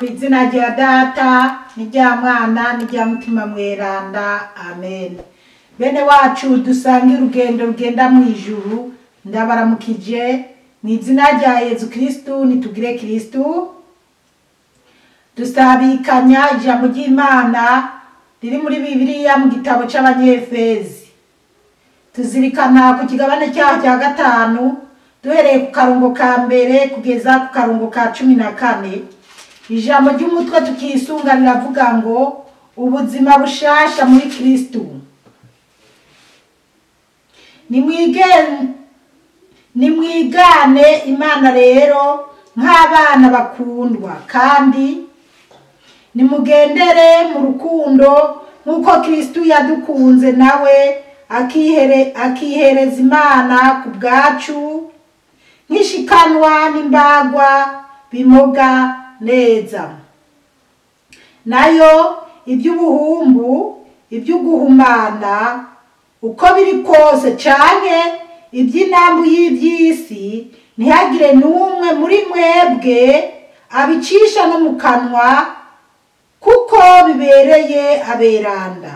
Ku izina rya Data n'irya Mwana n'irya Mutima Mweranda, amen. Bene wacu dusange urugendo rugenda mu ijuru, ndabaramukije mu izina rya Yezu Kristu. Nitugire Kristu. Dusabikanya ijambo ry'Imana riri muri Bibiliya mu gitabo c'Abanyefezi. Tuzirikana ku kigabane cyaho cya 5, duhereye ku karongo ka 1 kugeza ku karongo ka 14. Ijambo ry'umutwe tukisunga riravuga ngo ubuzima bushasha muri Kristu. Nimwigane Imana rero nk'abana bakundwa, kandi nimugendere mu rukundo nk'uko Kristu yadukunze nawe akihereza Imana ku bwacu, nk'ishikanwa n'imbagwa bimoga neza. Nayo iby'ubuhumbu, iby'uguhumana uko biri kose, canke iby'inambu y'iby'isi, ntihagire n'umwe muri mwebwe abicisha no mu kanwa, kuko bibereye aberanda.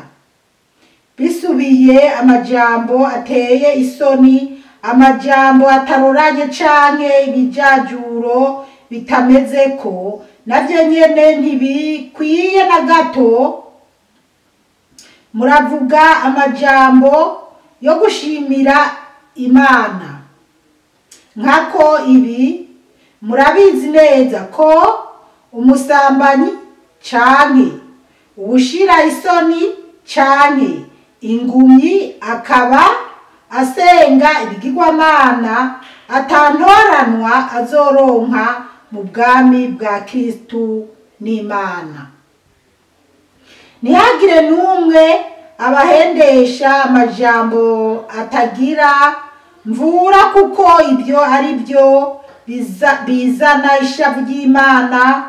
Bisubiye amajambo ateye isoni, amajambo ataroranye canke ibijajuro bitameze ko, navyo nyene ntibikwiye na gato. Muravuga amajambo yo gushimira Imana. Nkako ibi murabizi neza ko umusambanyi canke uwushira isoni canke ingumyi akaba asenga ibigirwamana atantoranwa azoronka mu bwami bwa Kristu n'Imana. Ntihagire n'umwe abahendesha amajambo atagira mvura, kuko ibyo ari byo bizana ishavu ry'Imana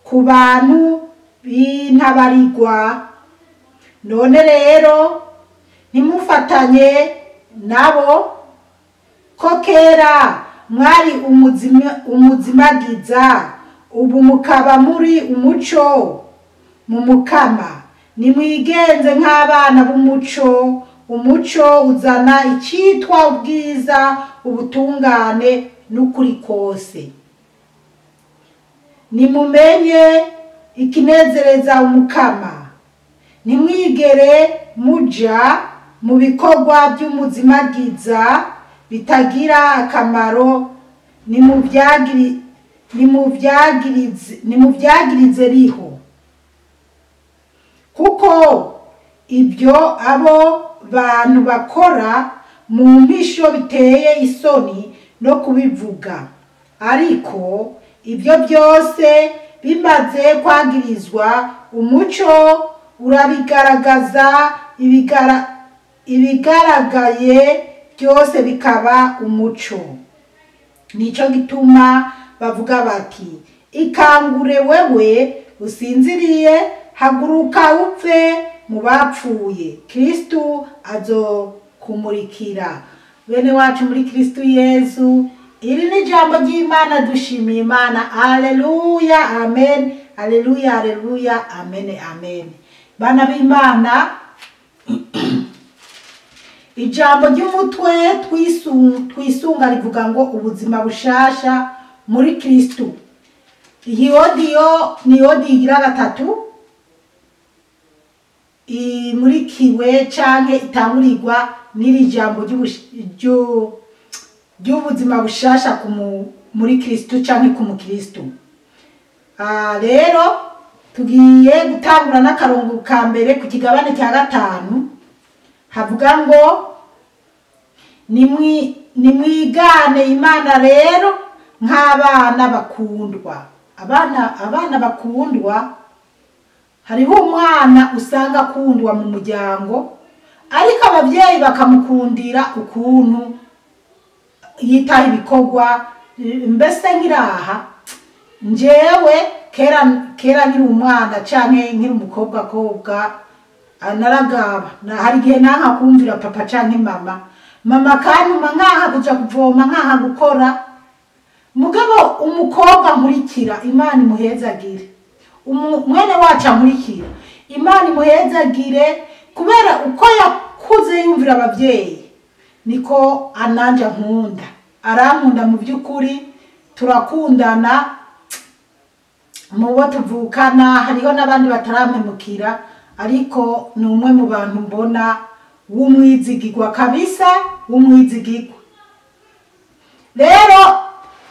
ku bantu b'intabarigwa. None rero ntimufatanye nabo, ko kera mwari umuzimagiza, ubu mukaba muri umuco mu Mukama. Nimwigenze nk'abana b'umuco. Umuco uzana icitwa ubwiza, ubutungane n'ukuri kose. Nimumenye ikinezereza Umukama, ntimwigere muja mu bikorwa by'umuzimagiza bitagira akamaro, nimuvyagirize riho, kuko ibyo abo bantu bakora mu mpisho biteye isoni no kubivuga. Ariko ibyo byose bimaze kwagirizwa, umuco urabigaragaza, ibigaragaye byose bikaba umuco. Nico gituma bavuga bati: ikangure wewe usinziriye, haguruka upfe mu bapfuye, Kristu azokumurikira. Bene wacu muri Kristu Yezu, iri ni ijambo ry'Imana. Dushimiye Imana. Alleluya, amen. Alleluya, alleluya, amen, amen. Bana b'Imana, ijambo ry'umutwe twisunga rivuga ngo ubuzima bushasha muri Kristu. Iyi audio ni audio igira 3 imurikiwe canke itangurirwa n'iri jambo ry'ubuzima bushasha muri Kristu canke ku mukristu. Rero tugiye gutangura n'akarongo ka 1 ku kigabane cya 5, havuga ngo nimwigane Imana rero nk'abana bakundwa. Abana bakundwa, hariho umwana usanga akundwa mu muryango, ariko abavyeyi bakamukundira ukuntu yitaho ibikorwa. Mbese nkiraha njewe kera nkiri umwana canke nkiri umukobwa kobwa, naragaba. Hari igihe nanka kumvira papa canke mama, mama kantuma nkanka kuja kuvoma, nkanka gukora. Mugabo umukobwa nkurikira, Imana imuhezagire. Mwene wacu ankurikira, Imana imuhezagire kubera uko yakuze yumvira abavyeyi niko ananje ankunda, arankunda mu by'ukuri, turakundana mu bo tuvukana, hariho n'abandi batarampemukira, ariko ni umwe mu bantu mbona w'umwizigirwa kabisa, w'umwizigirwa. Rero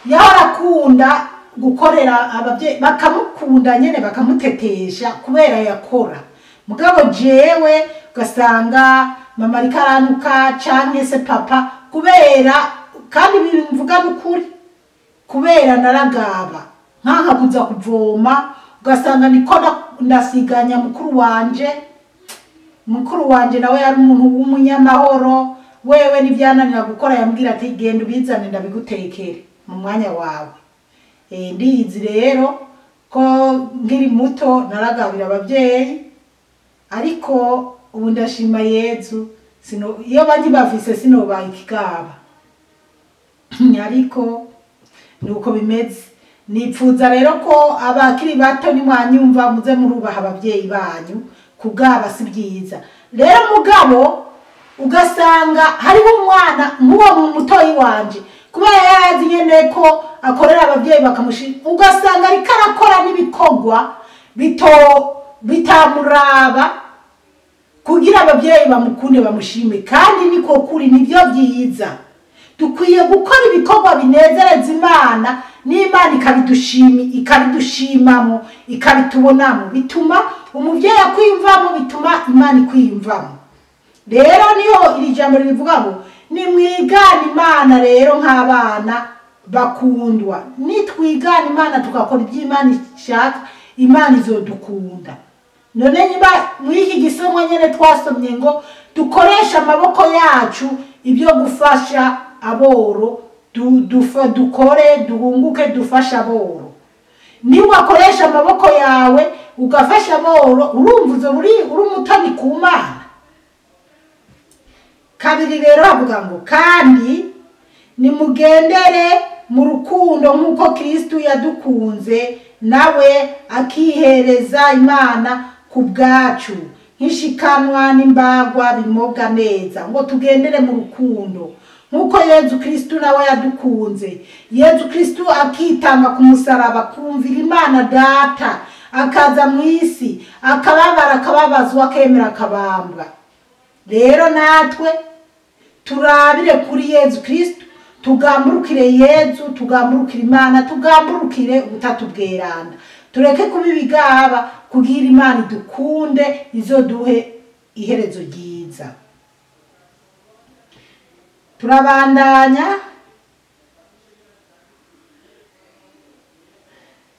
yahora akunda gukorera abavyeyi, bakamukunda nyene bakamutetesha kubera yakora. Mugabo jewe ugasanga mama ariko arantuka canke se papa, kubera kandi bimvuga n'ukuri, kubera naragaba nkanka kuza kuvoma, ugasanga niko ndasiganya mukuru wanje. Mukuru wanje nawe yari umuntu w'umunyamahoro, wewe nivyananira gukora yambwira ati genda ubizane ndabigutekere mu mwanya wawe. Ndizi rero ko nkiri muto naragabira abavyeyi, ariko ubu ndashima Yezu, iyo bandi bafise sinobaye ikigaba. Ariko nuko bimeze. Nipfuza rero ko abakiri bato nimwanyumva muze murubaha abavyeyi banyu, kugaba si byiza. Rero mugabo ugasanga hariho umwana nk'uwo mutoyi wanje, kubera yarazi nyene ko akorera abavyeyi bakamushira, ugasanga ariko arakora n'ibikorwa bitamuraba kugira abavyeyi bamukunde bamushime. Kandi niko kuri, nivyo vyiza. Dukwiye gukora ibikorwa binezereza Imana, n'Imana ikabidushimamo, ikabitubonamo. Bituma umuvyeyi akwiyumvamo, bituma Imana ikwiyumvamo. Rero niho iri jambo rivuga ngo nimwigane Imana rero nk'abana bakundwa. Nitwigana Imana tugakora ibyo Imana ishaka, Imana izodukunda. None niba muri iki gisomwa nyene twasomye ngo dukoreshe amaboko yacu ibyo gufasha aboro, dukore, duhunguke, dufashe aboro. Niwakoresha amaboko yawe ugafasha aboro, urumva uzo uri umutoni ku Mana. Kabiri rero avuga ngo kandi nimugendere mu rukundo nk'uko Kristo yadukunze, nawe akihereza Imana ku bwacu, nk'ishikanwa n'imbagwa bimobwa neza. Ngo tugendere mu rukundo nk'uko Yezu Kristo nawe yadukunze. Yezu Kristo akitanga ku musaraba, kumvira Imana Data, akaza mu isi, akababara, akababazwa, akemera, akabambwa. Rero natwe turabire kuri Yezu Kristo, tugamburukire Yezu, tugamburukire Imana, tugamburukire Ubutatu Bweranda. Tureke kuba ibigaba kugira Imana idukunde, izoduhe iherezo ryiza. Turabandanya.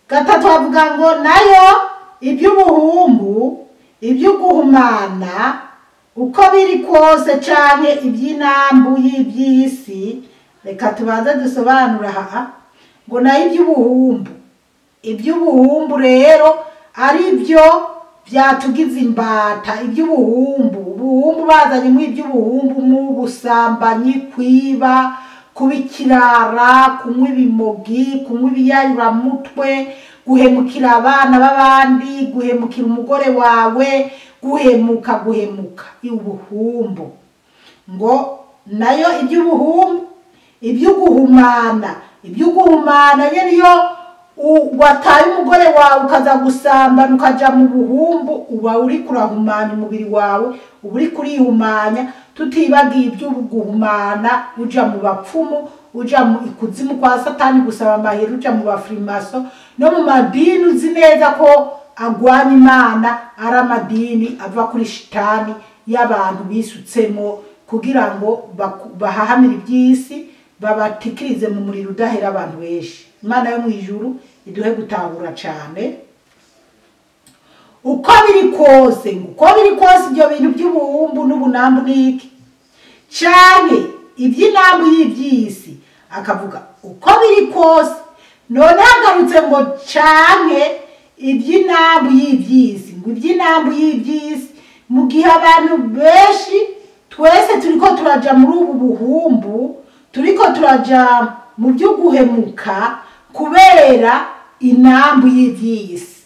Gatatu avuga ngo nayo iby'ubuhumbu, iby'uguhumana, uko biri kose canke iby'inambu y'iby'isi. Reka tubanze dusobanura aha ngo nayo iby'ubuhumbu. Iby'ubuhumbu rero ari byo byatugize imbata. Iby'ubuhumbu, ubuhumbu bazanye mu iby'ubuhumbu, mu busambanyi, kwiba, kubikirara, kunywa ibimogi, kunywa ibiyayuramutwe, guhemukira abana b'abandi, guhemukira umugore wawe, guhemuka, guhemuka, ubuhumbu. Ngo nayo iby'ubuhumbu, iby'uguhumana, iby'uguhumana nyene iyo wataye umugore wawe ukaza gusambana ukaja mu buhumbu, uba uri kurahumanya umubiri wawe, uba uri kurihumanya. Tutibagiye iby'uguhumana, uja mu bapfumu, uja mu ikuzimu kwa Satani gusaba amahera, uja mu bafrimaso no mu madini uzi neza ko agwanya Imana, ari amadini ava kuri shitani y'abantu bisutsemo kugira ngo bahahamire iby'isi, babatikirize mu muriro udahera abantu benshi. Imana yo mu ijuru iduhe gutahura cane. Uko biri kose, uko biri kose ibyo bintu by'ubuhumbu n'ubunambu n'iki canke iby'inambu y'iby'isi, akavuga uko biri kose. None hagarutse ngo canke iby'inambu y'iby'isi, ngo iby'inambu y'iby'isi, mu gihe abantu benshi twese turiko turaja muri ubu buhumbu, turiko turaja mu by'uguhemuka kubera inambu y'iby'isi.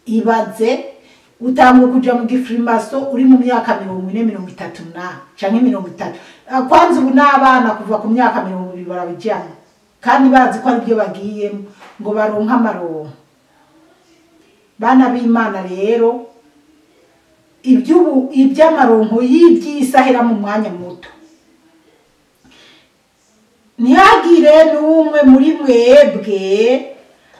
Ibaze utangwe kuja mu gifrimaso uri mu myaka 40, 30 na canke 30. Kwanza ubu n'abana kuva ku myaka 20 barabijyamo, kandi bazi ko ari byo bagiyemo ngo baronke amaronko. Bana b'Imana rero, iby'amaronko y'iby'isahera mu mwanya muto. Ntihagire n'umwe muri mwebwe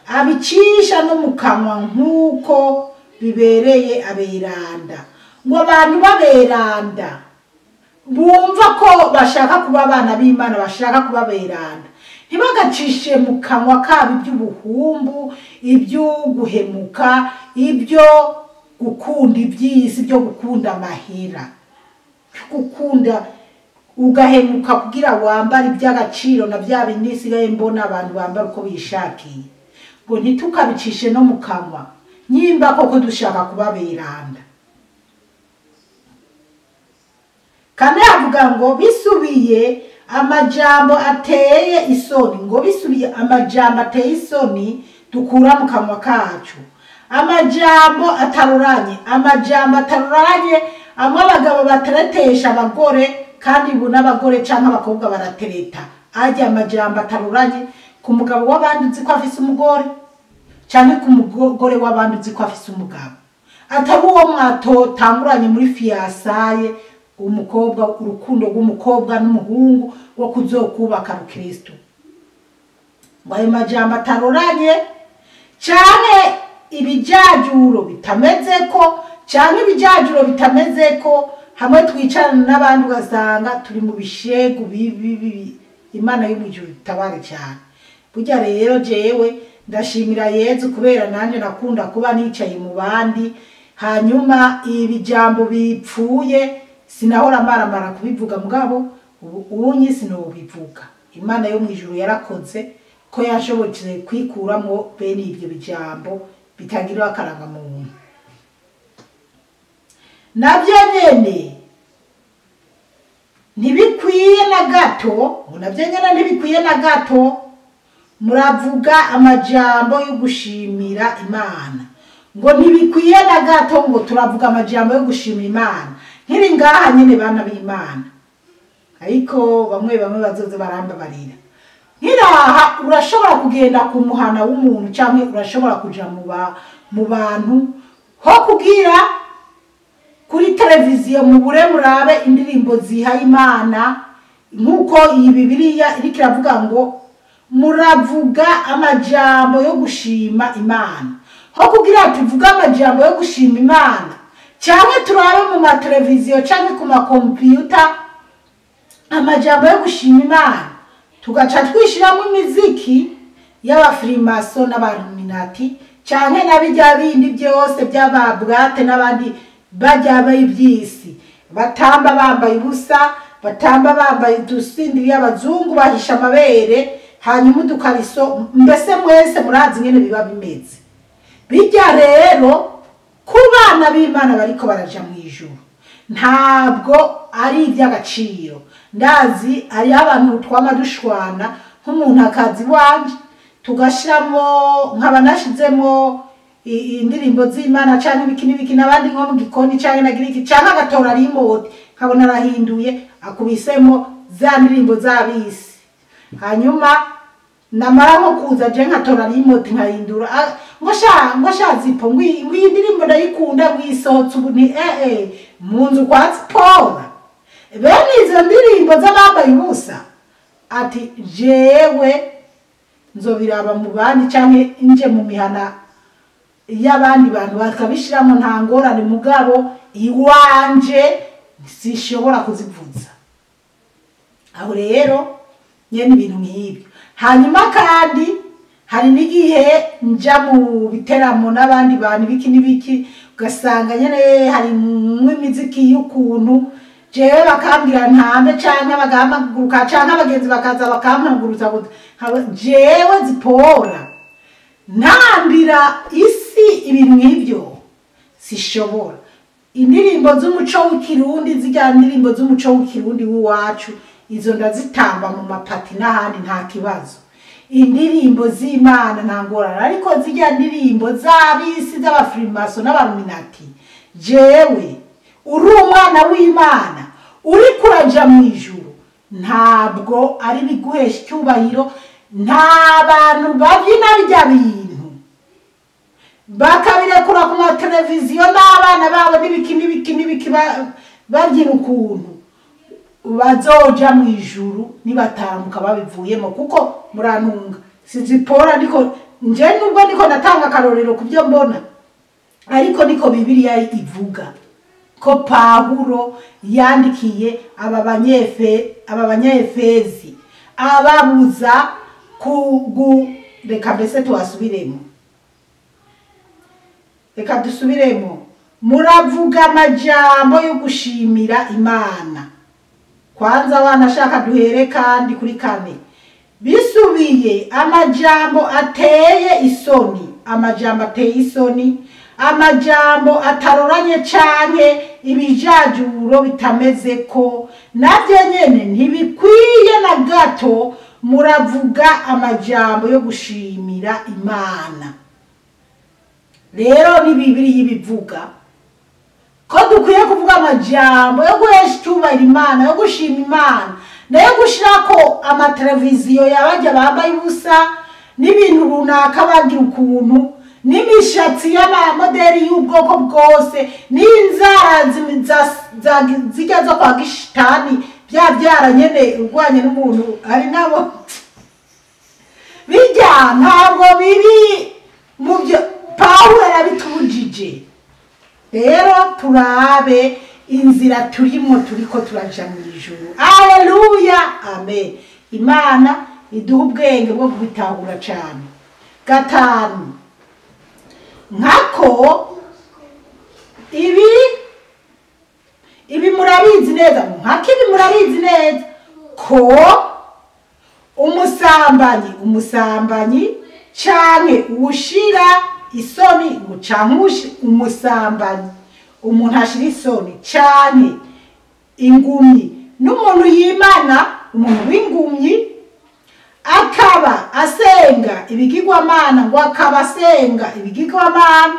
abicisha no mu kanwa nk'uko bibereye aberanda. Ngo abantu baberanda bumva ko bashaka kuba abana b'Imana, bashaka kuba aberanda, ntibagacishe mu kanwa kabo iby'ubuhumbu, iby'uguhemuka, ibyo gukunda iby'isi, byo gukunda amahera, gukunda ugahemuka kugira wambare iby'agaciro na bya bindi isigaye mbona abantu bambara uko bishakiye. Ngo ntitukabicishe no mu kanwa nyimba koko dushaka kubaberanda. Kane avuga ngo bisubiye amajambo ateye isoni, ngo bisubiye amajambo ateye isoni dukura mu kanwa kacu, amajambo ataruranye, amajambo ataruranye amwe abagabo bateretesha abagore, kandi ubu n'abagore canke abakobwa baratereta. Ajya amajambo ataruranye ku mugabo w'abandi uzi ko afise umugore, canke ku mugore w'abandi uzi ko afise umugabo, atari uwo mwatotanguranye muri fiyasaye, umukobwa, urukundo rw'umukobwa n'umuhungu wo kuzokubaka rukristo. Ngo ayo majambo ataruranye canke ibijajuro bitamezeko, canke ibijajuro bitamezeko, hamwe twicarana n'abandi ugasanga turi mu bishegu bibi. Imana yo mw'ijuru itabare cyane. Burya rero jewe ndashimira Yezu kubera nanje nakunda kuba nicaye mu bandi, hanyuma ibijambo bipfuye sinahora maramara kubivuga, mugabo ubu sinobivuga. Imana yo mw'ijuru yarakoze ko yashobotse kwikuramo bene ibyo bijambo bitagira akaranga muntu. Nabyo nyene ntibikwiye na gato, nabyo nyene ntibikwiye na gato muravuga amajambo yo gushimira Imana. Ngo ntibikwiye na gato ngo turavuga amajambo yo gushimira Imana. Nkiri ngaha nyene bana b'Imana, ariko bamwe bamwe bazoze barambabarira. Nkiraha urashobora kugenda ku muhana w'umuntu, canke urashobora kuja mu bantu ho kugira kuri televiziyo mubure murabe indirimbo zihaye Imana, nkuko iyi Bibiliya iriko iravuga ngo muravuga amajambo yo gushima Imana. Ho kugira tuvuga amajambo yo gushima Imana, canke turabe mu mateleviziyo canke ku makompiyuta amajambo yo gushima Imana, tugaca twishiramo imiziki y'abafrimaso n'abaruminati, canke n'abijya bindi byose by'ababwate n'abandi bajya bayibyisi, batamba bambaye ubusa, batamba bambaye udusindiri y'abazungu bahisha amabere, hanyuma udukariso, mbese mwese murazi ngene biba bimeze. Bijya rero ku bana b'Imana bariko baraja mu ijuru ntabwo ari iby'agaciro. Ndazi ari abantu twama dushwana, nk'umuntu akazi wanje tugashiramo nkaba nashizemo indirimbo z'Imana canke ibiki n'ibiki, n'abandi nko mu gikoni canke nagira iki, canke agatora remote nkabona arahinduye akubisemo za ndirimbo z'abisi, hanyuma namara nko kuza je nkatora remote nkahindura, ngo sha Zipo ngwi indirimbo ndayikunda ngwisohotse ubu ni mu nzu kwa Zipora. Bene izo ndirimbo z'abambaye ubusa, ati jewe nzobiraba mu bandi canke nje mu mihana y'abandi bantu bakabishiramo nta ngorane, mugabo iwanje sishobora kuzivuza. Aho rero nyene ibintu nk'ibyo. Hanyuma kandi hari n'igihe nja mu biteramo n'abandi bantu biki n'ibiki, ugasanga nyene hari imiziki y'ukuntu jewe bakambwira ntambe canke bagahaguruka, canke abagenzi bakaza bakampagurutsa, jewe Zipora ntambira isi ibintu nk'ibyo sishobora. Indirimbo z'umuco w'ikirundi, zijya indirimbo z'umuco w'ikirundi w'iwacu, izo ndazitamba mu mapati n'ahandi nta kibazo. Indirimbo z'Imana nta ngorane, ariko zijya ndirimbo z'abisi z'abafirimaso n'abaruminati, jewe uri umwana w'Imana uri kuraja mu ijuru, ntabwo ari biguhesha icyubahiro. Nta bantu babyina bijya bintu bakabirekura ku mateleviziyo n'abana babo n'ibiki n'ibiki n'ibiki babyina ukuntu bazoja mu ijuru nibataramuka babivuyemo. Kuko murantunga sizipora, niko nje nubwo niko natanga akarorero ku byo mbona, ariko niko Bibiliya ivuga ko Pawulo yandikiye aba Banyefezi ababuza kugu. Reka mbese tuhasubiremo, reka dusubiremo. Muravuga amajambo yo gushimira Imana. Kwanza wanashaka duhere kandi kuri 4. Bisubiye amajambo ateye isoni, amajambo ateye isoni, amajambo ataroranye canke ibijajuro bitameze ko navyo nyene ntibikwiye na gato. Muravuga amajambo yo gushimira Imana. Rero ni Bibiliya ibivuga ko dukwiye kuvuga amajambo yo guhesha icyubahiro Imana, yo gushima Imana, nayo gushirako amateleviziyo yabajya bambaye ubusa n'ibintu runaka bagira ukuntu, n'imishatsi y'amamodeli y'ubwoko bwose, n'inzara zijya zo kwa gishitani bya byara nyene urwanye n'umuntu ari nabo bijya, ntabwo biri mu byo Pawulo yarabitubujije. Rero turabe inzira turimo, turiko turaja mu ijuru. Haleluya, amen. Imana iduha ubwenge bwo kubitahura cyane. 5, nkako ibi murabizi neza, nkako ibi murabizi neza ko umusambanyi canke uwushira isoni, canke umusambanyi, umuntu ashira isoni canke ingumyi, n'umuntu yimana, umuntu w'ingumyi akaba asenga ibigirwamana, ngo akaba asenga ibigirwamana,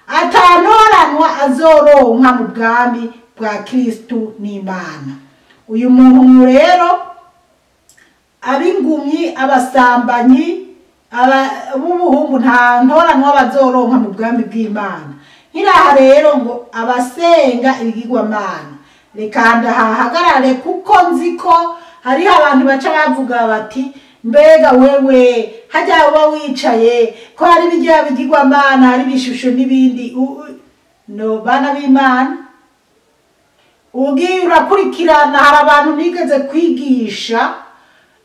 atanoranwa azoronka mu bwami bwa Kristu n'Imana. Uyu muntu rero ab'ingumyi, abasambanyi, b'ubuhungu nta ntoranwa bazoronka mu bwami bw'Imana. Nkiraha rero ngo abasenga ibigirwamana, reka ndahahagarare kuko nzi ko hariho abantu baca bavuga bati mbega wewe hajya uba wicaye ko hari bijya bigirwamana, hari ibishusho n'ibindi. No bana b'Imana, ugiye urakurikirana, hari abantu nigeze kwigisha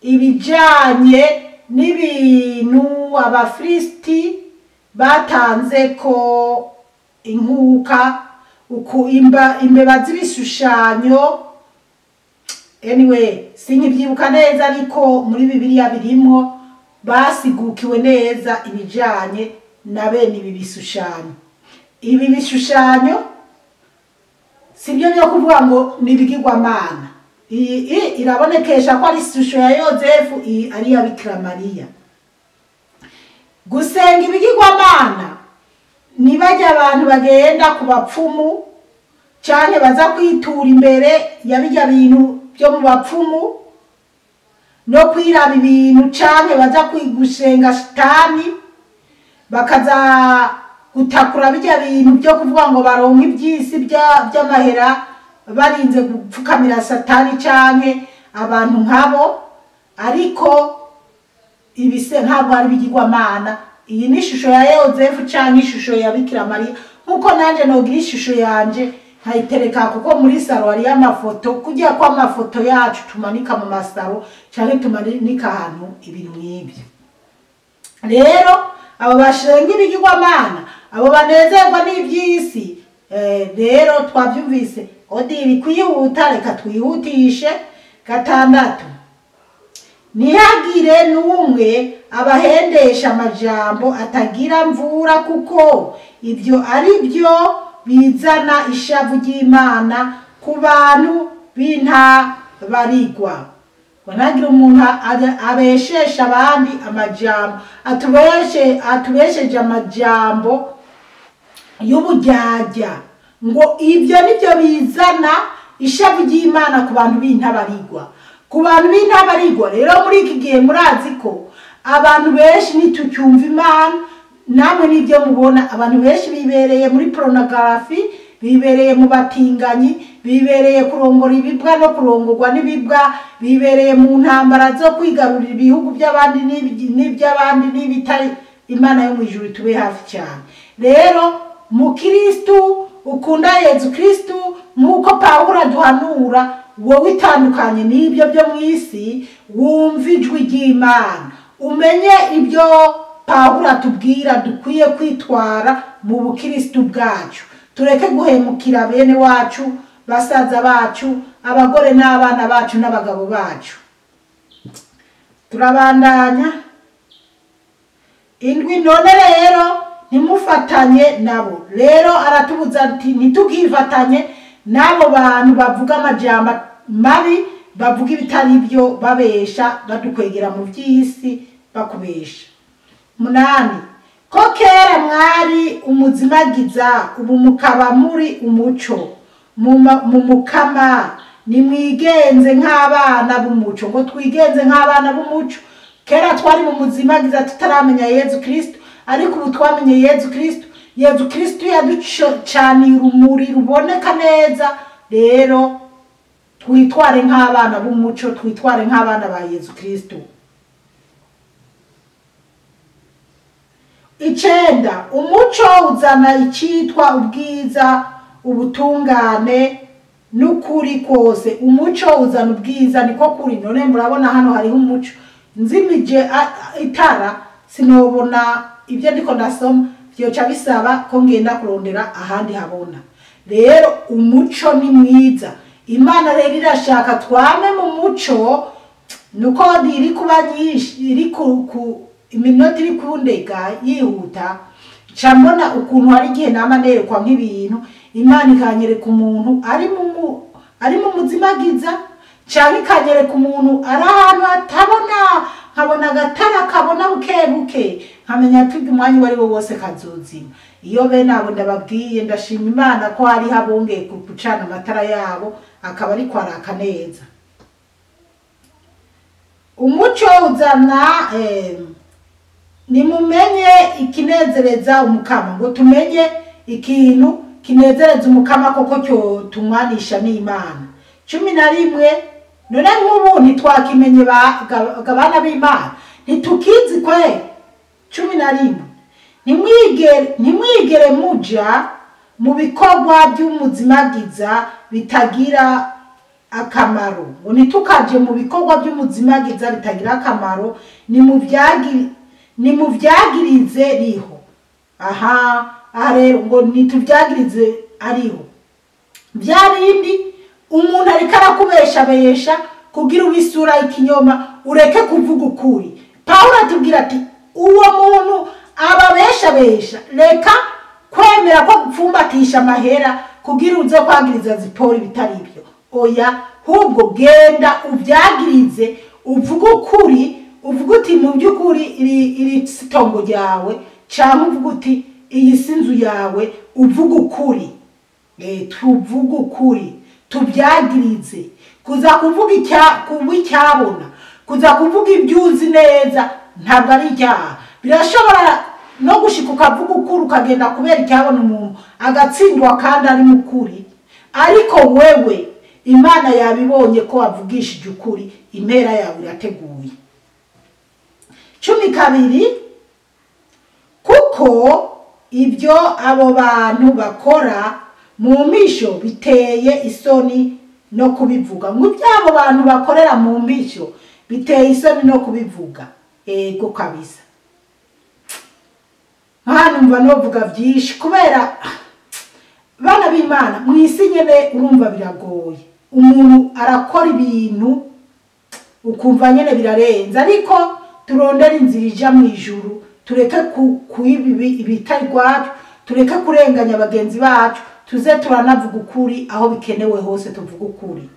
ibijanye n'ibintu Abafilisti batanze ko inkuka, uku imbeba z'ibishushanyo. Anyway, sinkibyibuka neza, ariko muri Bibiliya birimo, basigukiwe neza ibijanye na bene ibi bishushanyo. Ibi bishushanyo sibyo byo kuvuga ngo ni ibigirwamana. Iyi irabonekesha ko ari ishusho ya Yozefu, iyi ari iya Bikira Mariya. Gusenga ibigirwamana nibajya abantu bagenda ku bapfumu canke baza kwitura imbere ya bijya bintu byo mu bapfumu no kwiraba ibintu, canke baza kwigusenga shitani bakaza gutakura bijya bintu byo kuvuga ngo baronke ibyisi by'amahera barinze gupfukamira satani canke abantu nkabo. Ariko ibise ntabwo ari bigirwamana. Iyi ni ishusho ya Yozefu canke ishusho ya Bikira Mariya, nkuko nanje nogira ishusho yanje nkayitereka, kuko muri saro hari amafoto, kujya kwa amafoto yacu tumanika mu masaro canke tumanika ahantu ibintu nk'ibyo. Rero abo bashenga ibigirwamana, abo banezerwa n'iby'isi, rero twabyumvise odiri kwihuta, reka twihutishe. 6, ntihagire n'umwe abahendesha amajambo atagira mvura, kuko ibyo ari byo bizana ishavu ry'Imana ku bantu b'intabarigwa. Ngo ntihagire umuntu abeshesha abandi amajambo, atubesheje amajambo y'ubujyajya. Ngo ibyo nibyo bizana ishavu ry'Imana ku bantu b'intabarigwa. Ku bantu b'intabarigwa rero muri iki gihe murazi ko abantu benshi ntitucyumva Imana, namwe nibyo mubona, abantu benshi bibereye muri pornography, bibereye mu batinganyi, bibereye kurongora ibibwa no kurongorwa n'ibibwa, bibereye mu ntambara zo kwigarurira ibihugu by'abandi n'iby'abandi n'ibitari. Imana yo mu ijuru tube hafi cyane. Rero mukristu ukunda Yezu Kristu nk'uko Pawulo aduhanura, wowe itandukanye n'ibyo byo mu isi, wumve ijwi ry'Imana, umenye ibyo Pawulo atubwira dukwiye kwitwara mu bukristu bwacu. Tureke guhemukira bene wacu, basaza bacu, abagore n'abana bacu n'abagabo bacu. Turabandanya indwi. None rero ntimufatanye nabo. Rero aratubuza ati ntitukifatanye n'abo bantu bavuga amajambo mabi, bavuga ibitari byo, babesha, badukwegera mu by'isi, bakubesha. 8. Ko kera mwari umuzimagiza, ubu mukaba muri umuco mu mukama, nimwigenze nk'abana b'umuco. Ngo twigenze nk'abana b'umuco. Kera twari mu muzimagiza tutaramenya Yezu Kristo, ariko ubu twamenye Yezu Kristo. Yezu Kristo yaducaniye urumuri ruboneka neza. Rero twitware nk'abana b'umuco, twitware nk'abana ba Yezu Kristo. 9. Umuco uzana icyitwa ubwiza, ubutungane n'ukuri kose. Umuco uzana ubwiza, niko kuri. None murabona hano hariho umuco, nzimije itara sinobona ibyo ndiko ndasoma, byoca bisaba ko ngenda kurondera ahandi habona. Rero umuco ni mwiza. Imana rero irashaka twame mu muco, nuko iri kuba nyinshi, iri ku iminota iri kundega yihuta. Mbona ukuntu hari igihe nama nerekwa nk'ibintu, Imana ikanyereka umuntu ari mu muzimagiza, cyangwa ikanyereka umuntu ari ahantu hatabona, nkabona agatara kabona buke buke, nkamenya ati umwanya uwo ari wo wose kazozima. Iyo bene abo ndababwiye, ndashima Imana ko hari habongeye gucana amatara yabo akaba ariko araka neza. Umuco uzana nimumenye ikinezereza umukama. Ngo tumenye ikintu kinezereza umukama koko cyo tumwanisha n'Imana. 11. None nk'ubu ntitwakimenye abana b'Imana, ntitukizi kwe. 11. Ntimwigere muja mu bikorwa by'umuzimagiza bitagira akamaro. Ngo ntitukaje mu bikorwa by'umuzimagiza bitagira akamaro, nimuvyagirize riho. Aha rero ngo nituvyagirize ariho. Bya bindi umuntu ariko arakubeshabesha kugira ubisura ikinyoma, ureke kuvuga ukuri. Pawulo atubwira ati uwo muntu ababeshabesha, reka kwemera ko gupfumbatisha amahera kugira uze kwagiriza zipora ibitari byo. Oya, hubwo genda uvyagirize, uvuge ukuri, uvuge uti mu by'ukuri iri sitongo ryawe, cyangwa uvuge uti iyi si inzu yawe, uvuge ukuri. Tuvuge ukuri, tubyagirize. Kuza kuvuga icyabona, kuza kuvuga ibyo uzi neza ntabwo ari icyaha. Birashobora no gushika ukavuga ukuri ukagenda kubera icyabona umuntu agatsindwa kandi ari mukuri, ariko wewe Imana yabibonye ko wavugishije ukuri, impera yawe irateguye. 12. Kuko ibyo abo bantu bakora mu misho biteye isoni no kubivuga. Ngo ibyo abo bantu bakorera mu misho biteye isoni no kubivuga. Ego kabisa. Hano mva novuga byinshi kubera bana b'Imana mu isi nyene urumva biragoye. Umuntu arakora ibintu ukumva nyene birarenze, ariko turondera inzira ija mu ijuru, tureke kuibi ibitari rwacu, tureke kurenganya bagenzi bacu, tuze turanavuga ukuri aho bikenewe hose, tuvuga ukuri.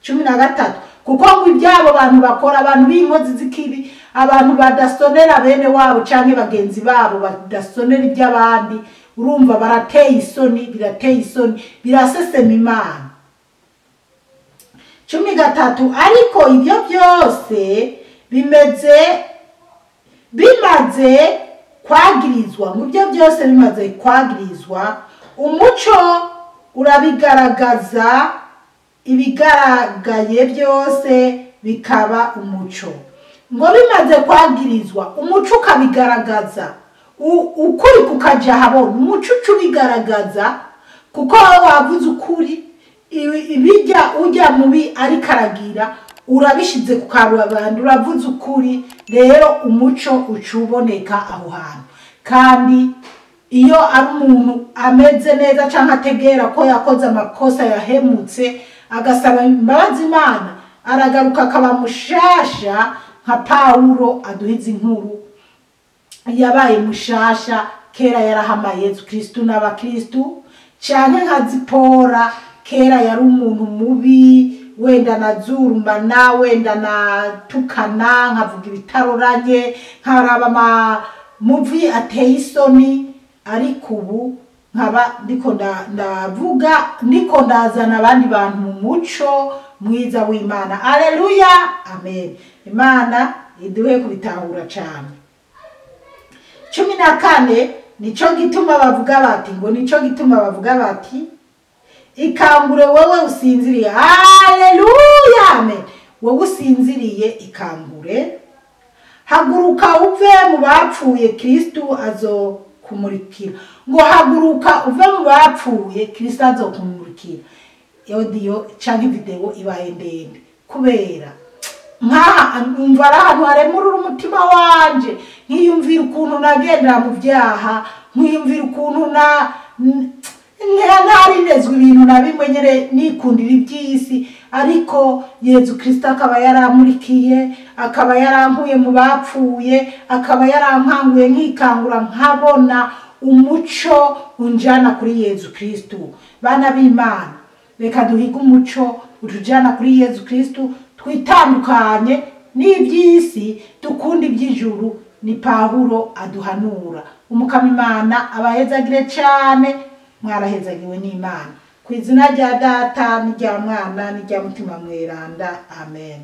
13 kuko ngo ibyabo bantu bakora, abantu b'inkozi z'ikibi, abantu badasonera bene wabo canke bagenzi babo, badasonera iby'abandi, urumva barateye isoni, birateye isoni, birasesema Imana. 13 ariko ibyo byose bimaze kwagirizwa, mu byo byose bimaze kwagirizwa, umuco urabigaragaza, ibigaragaye byose bikaba umuco. Ngo bimaze kwagirizwa, umuco ukabigaragaza, ukuri kukaja habona, umuco ubigaragaza, kuko wavuze ukuri, ibijya ujya mubi ariko aragira, urabishize ku karubanda, uravuze ukuri, rero umuco ucuboneka aho hantu. Kandi iyo ari umuntu ameze neza canke ategera ko yakoze amakosa, yahemutse, agasaba imbabazi Imana, aragaruka akaba mushasha, nka Pawulo aduhiza inkuru, yabaye mushasha kera yarahamaye Yezu Kristu n'abakristu, canke nka Zipora kera yari umuntu mubi, wenda nazurumana, wenda natukana, nkavuga ibitaroranye, nkaraba amamuvi ateye isoni, ariko ubu nkaba ndiko ndavuga, ndiko ndazana abandi bantu mu muco mwiza w'Imana. Aleluya, amen. Imana iduhe kubitahura cyane. 14 nico gituma bavuga bati, ngo nico gituma bavuga bati, ikangure wewe usinziriye. Haleluya, amen. Wewe usinziriye ikangure, haguruka uve mu bapfuye, Kristu azokumurikira. Ngo haguruka uve mu bapfuye, Kristu azokumurikira. Audio canke video ibaye ndende kubera nkaha numva ari ahantu haremurura umutima wanje, nkiyumvira ukuntu nagendera mu byaha, nkiyumvira ukuntu ntarinezwe ibintu na bimwe nyene, nikundira iby'isi, ariko Yezu Kristo akaba yaramurikiye, akaba yarankuye mu bapfuye, akaba yarankanguye nkikangura, nkabona umuco unjana kuri Yezu Kristo. Bana b'Imana, reka duhige umuco utujana kuri Yezu Kristo, twitandukanye n'iby'isi, dukunde iby'ijuru. Ni Pawulo aduhanura. Umukama Imana abahezagire cyane, mwarahezagiwe n'Imana. Ku izina rya Data n'irya Mwana n'irya Mutima Mweranda, amen.